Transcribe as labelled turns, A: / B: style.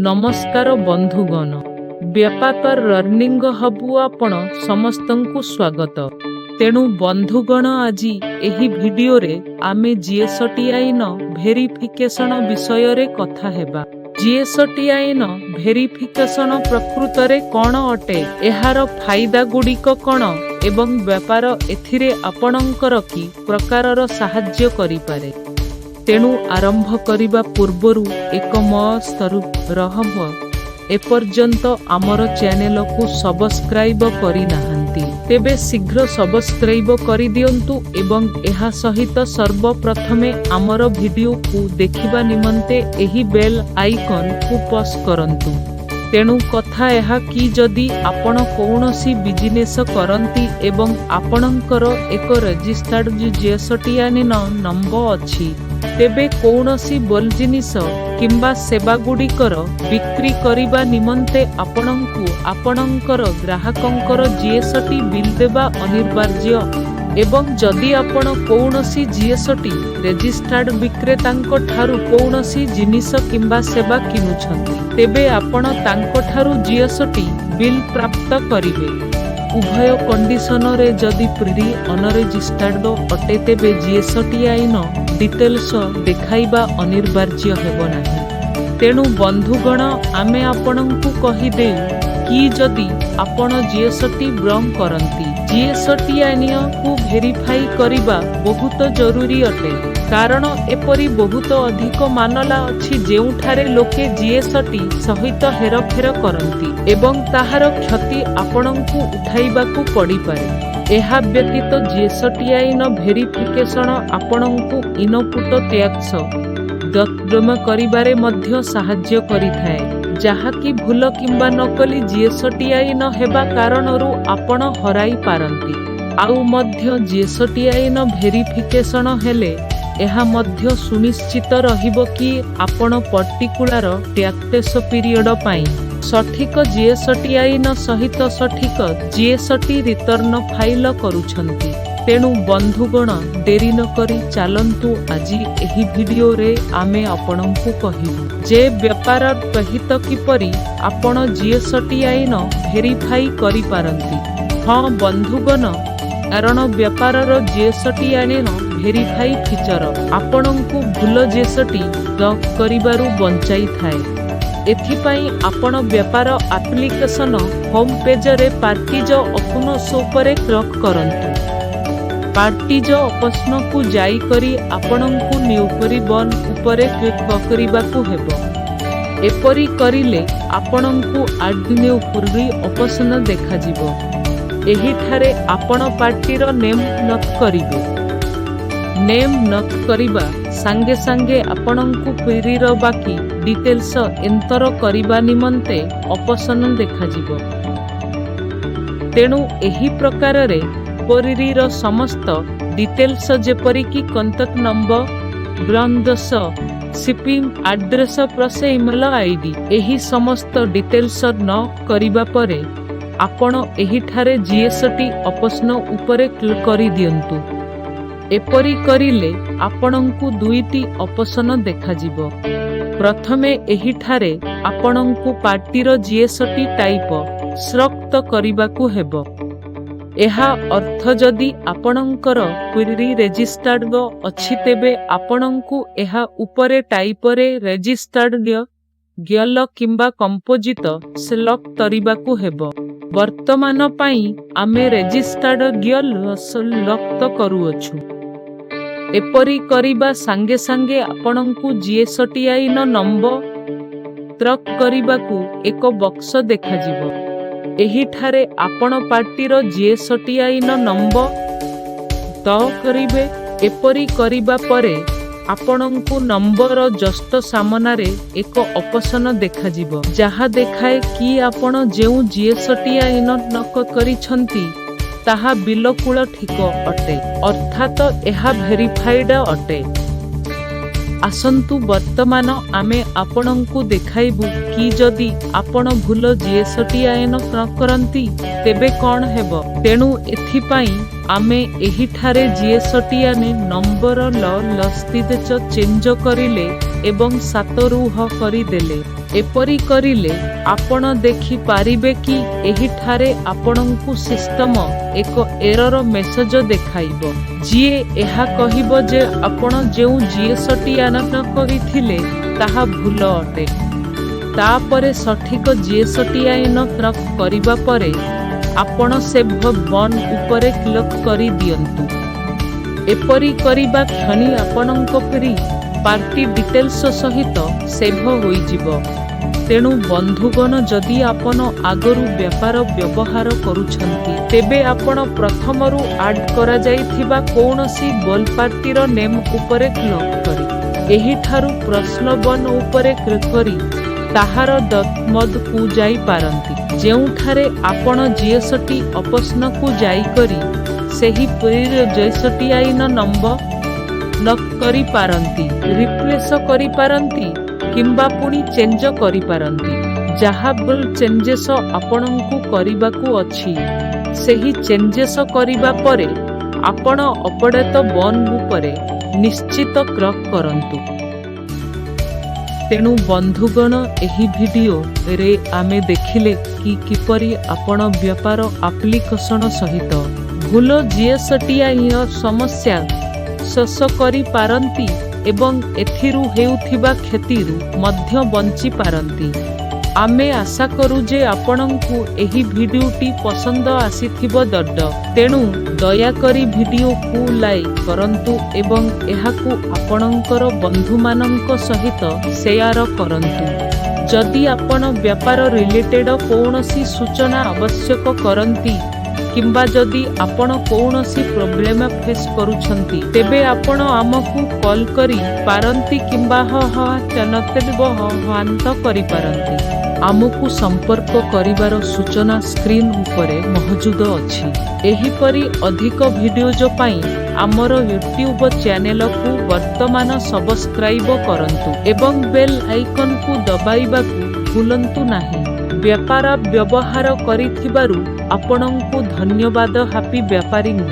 A: ନମସ୍କାର ବନ୍ଧୁଗଣ, ବ୍ୟାପାର ଲର୍ଣ୍ଣିଂ ହବ୍‌କୁ ଆପଣ ସମସ୍ତଙ୍କୁ ସ୍ୱାଗତ। ତେଣୁ ବନ୍ଧୁଗଣ, ଆଜି ଏହି ଭିଡିଓରେ ଆମେ ଜିଏସଟି ଆଇନ ଭେରିଫିକେସନ ବିଷୟରେ କଥା ହେବା। ଜିଏସଟି ଆଇନ ଭେରିଫିକେସନ ପ୍ରକୃତରେ କଣ ଅଟେ, ଏହାର ଫାଇଦା ଗୁଡ଼ିକ କଣ ଏବଂ ବ୍ୟାପାର ଏଥିରେ ଆପଣଙ୍କର କି ପ୍ରକାରର ସାହାଯ୍ୟ କରିପାରେ। ତେଣୁ ଆରମ୍ଭ କରିବା ପୂର୍ବରୁ ଏକ ରହବ, ଏପର୍ଯ୍ୟନ୍ତ ଆମର ଚ୍ୟାନେଲକୁ ସବସ୍କ୍ରାଇବ କରିନାହାନ୍ତି, ତେବେ ଶୀଘ୍ର ସବସ୍କ୍ରାଇବ କରିଦିଅନ୍ତୁ ଏବଂ ଏହା ସହିତ ସର୍ବପ୍ରଥମେ ଆମର ଭିଡିଓକୁ ଦେଖିବା ନିମନ୍ତେ ଏହି ବେଲ୍ ଆଇକନ୍କୁ ପ୍ରେସ୍ କରନ୍ତୁ। ତେଣୁ କଥା ଏହା କି ଯଦି ଆପଣ କୌଣସି ବିଜିନେସ କରନ୍ତି ଏବଂ ଆପଣଙ୍କର ଏକ ରେଜିଷ୍ଟାର୍ଡ ଜିଏସଟି ନମ୍ବର ଅଛି, ତେବେ କୌଣସି ଜିନିଷ କିମ୍ବା ସେବାଗୁଡ଼ିକର ବିକ୍ରି କରିବା ନିମନ୍ତେ ଆପଣଙ୍କୁ ଆପଣଙ୍କର ଗ୍ରାହକଙ୍କର ଜିଏସଟି ବିଲ୍ ଦେବା ଅନିବାର୍ଯ୍ୟ। ଏବଂ ଯଦି ଆପଣ କୌଣସି ଜିଏସଟି ରେଜିଷ୍ଟାର୍ଡ ବିକ୍ରେତାଙ୍କ ଠାରୁ କୌଣସି ଜିନିଷ କିମ୍ବା ସେବା କିଣୁଛନ୍ତି, ତେବେ ଆପଣ ତାଙ୍କଠାରୁ ଜିଏସଟି ବିଲ୍ ପ୍ରାପ୍ତ କରିବେ। ଉଭୟ କଣ୍ଡିସନରେ ଯଦି ପ୍ରି ଅନରେଜିଷ୍ଟାର୍ଡ ଅଟେ, ତେବେ ଜିଏସଟି ଆଇନ ଡିଟେଲ୍ସ ଦେଖାଇବା ଅନିବାର୍ଯ୍ୟ ହେବ ନାହିଁ। ତେଣୁ ବନ୍ଧୁଗଣ, ଆମେ ଆପଣଙ୍କୁ କହିଦେଉ କି ଯଦି ଆପଣ ଜିଏସଟି ବ୍ରଙ୍ଗ କରନ୍ତି, ଜିଏସଟି ଆଇନକୁ ଭେରିଫାଇ କରିବା ବହୁତ ଜରୁରୀ ଅଟେ। କାରଣ ଏପରି ବହୁତ ଅଧିକ ମାମଲା ଅଛି, ଯେଉଁଠାରେ ଲୋକେ ଜିଏସଟି ସହିତ ହେରଫେର କରନ୍ତି ଏବଂ ତାହାର କ୍ଷତି ଆପଣଙ୍କୁ ଉଠାଇବାକୁ ପଡ଼ିପାରେ। ଏହା ବ୍ୟତୀତ ଜିଏସଟି ଆଇନ ଭେରିଫିକେସନ ଆପଣଙ୍କୁ ଇନପୁଟ ଟ୍ୟାକ୍ସ କ୍ଲେମ କରିବାରେ ମଧ୍ୟ ସାହାଯ୍ୟ କରିଥାଏ, ଯାହାକି ଭୁଲ କିମ୍ବା ନକଲି ଜିଏସଟି ଆଇନ ହେବା କାରଣରୁ ଆପଣ ହରାଇ ପାରନ୍ତି। ଆଉ ମଧ୍ୟ ଜିଏସଟି ଆଇନ ଭେରିଫିକେସନ ହେଲେ ଏହା ମଧ୍ୟ ସୁନିଶ୍ଚିତ ରହିବ କି ଆପଣ ପର୍ଟିକୁଲାର ଟ୍ୟାକ୍ସ ପିରିୟଡ଼ ପାଇଁ ସଠିକ ଜିଏସଟି ଆଇନ ସହିତ ସଠିକ ଜିଏସଟି ରିଟର୍ଣ୍ଣ ଫାଇଲ କରୁଛନ୍ତି। ତେଣୁ ବନ୍ଧୁଗଣ, ଡେରି ନକରି ଚାଲନ୍ତୁ, ଆଜି ଏହି ଭିଡିଓରେ ଆମେ ଆପଣଙ୍କୁ କହିବୁ ଯେ ବ୍ୟାପାର ସହିତ କିପରି ଆପଣ ଜିଏସଟି ଆଇନ ଭେରିଫାଇ କରିପାରନ୍ତି। ହଁ ବନ୍ଧୁଗଣ, କାରଣ ବ୍ୟାପାରର ଜିଏସଟି ଆଇନ ଭେରିଫାଇ ଫିଚର ଆପଣଙ୍କୁ ଭୁଲ ଜିଏସଟି ଲକ୍ କରିବାରୁ ବଞ୍ଚାଇଥାଏ। ଏଥିପାଇଁ ଆପଣ ବ୍ୟାପାର ଆପ୍ଲିକେସନ ହୋମ୍ ପେଜରେ ପାର୍ଟିଜ ଅପସନ ଉପରେ କ୍ଲିକ୍ କରନ୍ତୁ। ପାର୍ଟିଜ ଅପସନକୁ ଯାଇକରି ଆପଣଙ୍କୁ ନ୍ୟୁ ରିବନ୍ ଉପରେ କ୍ଲିକ୍ କରିବାକୁ ହେବ। ଏପରି କରିଲେ ଆପଣଙ୍କୁ ଆଡ୍ ନ୍ୟୁ ଅପସନ ଦେଖାଯିବ। ଏହିଠାରେ ଆପଣ ପାର୍ଟିର ନେମ୍ ନୋଟ୍ କରିବେ। ନେମ୍ ନୋଟ୍ କରିବା ସାଙ୍ଗେ ସାଙ୍ଗେ ଆପଣଙ୍କୁ କ୍ୱେରିର ବାକି ଡିଟେଲ୍ସ ଏଣ୍ଟର କରିବା ନିମନ୍ତେ ଅପସନ ଦେଖାଯିବ। ତେଣୁ ଏହି ପ୍ରକାରରେ କ୍ୱେରିର ସମସ୍ତ ଡିଟେଲ୍ସ, ଯେପରିକି contact number, branch, shipping address plus email ID, ଏହି ସମସ୍ତ ଡିଟେଲ୍ସ ନ କରିବା ପରେ ଆପଣ ଏହିଠାରେ ଜିଏସଟି ଅପସନ ଉପରେ କ୍ଲିକ୍ କରିଦିଅନ୍ତୁ। ଏପରି କରିଲେ ଆପଣଙ୍କୁ ଦୁଇଟି ଅପସନ ଦେଖାଯିବ। ପ୍ରଥମେ ଏହିଠାରେ ଆପଣଙ୍କୁ ପାର୍ଟିର ଜିଏସଟି ଟାଇପ ସିଲେକ୍ଟ କରିବାକୁ ହେବ। ଏହା ଅର୍ଥ ଯଦି ଆପଣଙ୍କର କ୍ୱେରି ରେଜିଷ୍ଟାର୍ଡ ଅଛି, ତେବେ ଆପଣଙ୍କୁ ଏହା ଉପରେ ଟାଇପରେ ରେଜିଷ୍ଟାର୍ଡ ଗିଅଲ କିମ୍ବା କମ୍ପୋଜିଟ ସିଲେକ୍ଟ କରିବାକୁ ହେବ। ବର୍ତ୍ତମାନ ପାଇଁ ଆମେ ରେଜିଷ୍ଟାର୍ଡ ଗିଅଲ ସିଲେକ୍ଟ କରୁଅଛୁ। ଏପରି କରିବା ସାଙ୍ଗେ ସାଙ୍ଗେ ଆପଣଙ୍କୁ ଜିଏସଟି ଆଇନ ନମ୍ବର ଟ୍ରକ୍ କରିବାକୁ ଏକ ବକ୍ସ ଦେଖାଯିବ। ଏହିଠାରେ ଆପଣ ପାର୍ଟିର ଜିଏସଟି ଆଇନ ନମ୍ବର ତ କରିବେ। ଏପରି କରିବା ପରେ ଆପଣଙ୍କୁ ନମ୍ବର ଜଷ୍ଟ ସାମନାରେ ଏକ ଅପସନ ଦେଖାଯିବ, ଯାହା ଦେଖାଏ କି ଆପଣ ଯେଉଁ ଜିଏସଟି ଆଇନ ନକ କରିଛନ୍ତି, ତାହା ବିଲକୁଲ ଠିକ ଅଟେ, ଅର୍ଥାତ ଏହା ଭେରିଫାଇଡ ଅଟେ। ଆସନ୍ତୁ, ବର୍ତ୍ତମାନ ଆମେ ଆପଣଙ୍କୁ ଦେଖାଇବୁ କି ଯଦି ଆପଣ ଭୁଲ ଜିଏସଟି ଆଇନ ନ କରନ୍ତି, ତେବେ କଣ ହେବ। ତେଣୁ ଏଥିପାଇଁ ଆମେ ଏହିଠାରେ ଜିଏସଟି ଆଇନ ନମ୍ବର ଲ ଲସ୍ତିଦ ଚେଞ୍ଜ କରିଲେ ଏବଂ 7ରୁ ହ କରିଦେଲେ। ଏପରି କରିଲେ ଆପଣ ଦେଖିପାରିବେ କି ଏହିଠାରେ ଆପଣଙ୍କୁ ସିଷ୍ଟମ ଏକ ଏରର ମେସେଜ ଦେଖାଇବ, ଯିଏ ଏହା କହିବ ଯେ ଆପଣ ଯେଉଁ ଜିଏସଟି କରିଥିଲେ ତାହା ଭୁଲ ଅଟେ। ତାପରେ ସଠିକ ଜିଏସଟି କରିବା ପରେ ଆପଣ ସେଭ୍ ବଟନ୍ ଉପରେ କ୍ଲିକ୍ କରି ଦିଅନ୍ତୁ। ଏପରି କରିବା କ୍ଷଣି ଆପଣଙ୍କ ପ୍ରି ପାର୍ଟି ଡିଟେଲ୍ସ ସହିତ ସେଭ୍ ହୋଇଯିବ। ତେଣୁ ବନ୍ଧୁଗଣ, ଯଦି ଆପଣ ଆଗରୁ ବ୍ୟାପାର ବ୍ୟବହାର କରୁଛନ୍ତି, ତେବେ ଆପଣ ପ୍ରଥମରୁ ଆଡ୍ କରାଯାଇଥିବା କୌଣସି ଗୋଲ୍ ପାର୍ଟିର ନେମ୍ ଉପରେ କ୍ଲିକ୍ କରି ଏହିଠାରୁ ପ୍ଲସ୍ ବଟନ୍ ଉପରେ କ୍ଲିକ୍ କରି ତାହାର ଡଟ୍ ମୋଡକୁ ଯାଇପାରନ୍ତି, ଯେଉଁଠାରେ ଆପଣ ଜିଏସଟି ଅପସନକୁ ଯାଇକରି ସେହି ପ୍ରିର ଜିଏସଟି ଆଇନ ନମ୍ବର ଲକ୍ କରିପାରନ୍ତି, ରିପ୍ଲେସ କରିପାରନ୍ତି କିମ୍ବା ପୁଣି ଚେଞ୍ଜ କରିପାରନ୍ତି। ଯାହା ଭୁଲ ଚେଞ୍ଜେସ ଆପଣଙ୍କୁ କରିବାକୁ ଅଛି, ସେହି ଚେଞ୍ଜେସ କରିବା ପରେ ଆପଣ ଅପଡେଟ ବଟନ୍ ଉପରେ ନିଶ୍ଚିତ କ୍ଲିକ୍ କରନ୍ତୁ। ତେଣୁ ବନ୍ଧୁଗଣ, ଏହି ଭିଡିଓରେ ଆମେ ଦେଖିଲେ କି କିପରି ଆପଣ ବ୍ୟାପାର ଆପ୍ଲିକେସନ ସହିତ ଭୁଲ ଜିଏସଟିଆଇର ସମସ୍ୟା ଶେଷ କରିପାରନ୍ତି ଏବଂ ଏଥିରୁ ହେଉଥିବା କ୍ଷତିରୁ ମଧ୍ୟ ବଞ୍ଚି ପାରନ୍ତି। ଆମେ ଆଶା କରୁ ଯେ ଆପଣଙ୍କୁ ଏହି ଭିଡିଓଟି ପସନ୍ଦ ଆସିଥିବ ଦଡ। ତେଣୁ ଦୟାକରି ଭିଡିଓକୁ ଲାଇକ୍ କରନ୍ତୁ ଏବଂ ଏହାକୁ ଆପଣଙ୍କର ବନ୍ଧୁମାନଙ୍କ ସହିତ ସେୟାର କରନ୍ତୁ। ଯଦି ଆପଣ ବ୍ୟାପାର ରିଲେଟେଡ କୌଣସି ସୂଚନା ଆବଶ୍ୟକ କରନ୍ତି କିମ୍ବା ଯଦି ଆପଣ କୌଣସି ପ୍ରୋବ୍ଲେମ ଫେସ୍ କରୁଛନ୍ତି, ତେବେ ଆପଣ ଆମକୁ କଲ୍ କରି ପାରନ୍ତି କିମ୍ବା ହ ହ ଚନତେବହାନ୍ତ କରିପାରନ୍ତି। ଆମକୁ ସମ୍ପର୍କ କରିବାର ସୂଚନା ସ୍କ୍ରିନ୍ ଉପରେ ମହଜୁଦ ଅଛି। ଏହିପରି ଅଧିକ ଭିଡିଓଜ ପାଇଁ ଆମର ୟୁଟ୍ୟୁବ ଚ୍ୟାନେଲକୁ ବର୍ତ୍ତମାନ ସବସ୍କ୍ରାଇବ କରନ୍ତୁ ଏବଂ ବେଲ୍ ଆଇକନକୁ ଦବାଇବାକୁ ଭୁଲନ୍ତୁ ନାହିଁ। ବ୍ୟାପାର ବ୍ୟବହାର କରିଥିବାରୁ ଆପଣଙ୍କୁ ଧନ୍ୟବାଦ। ହାପି ବ୍ୟାପାରିଙ୍ଗ।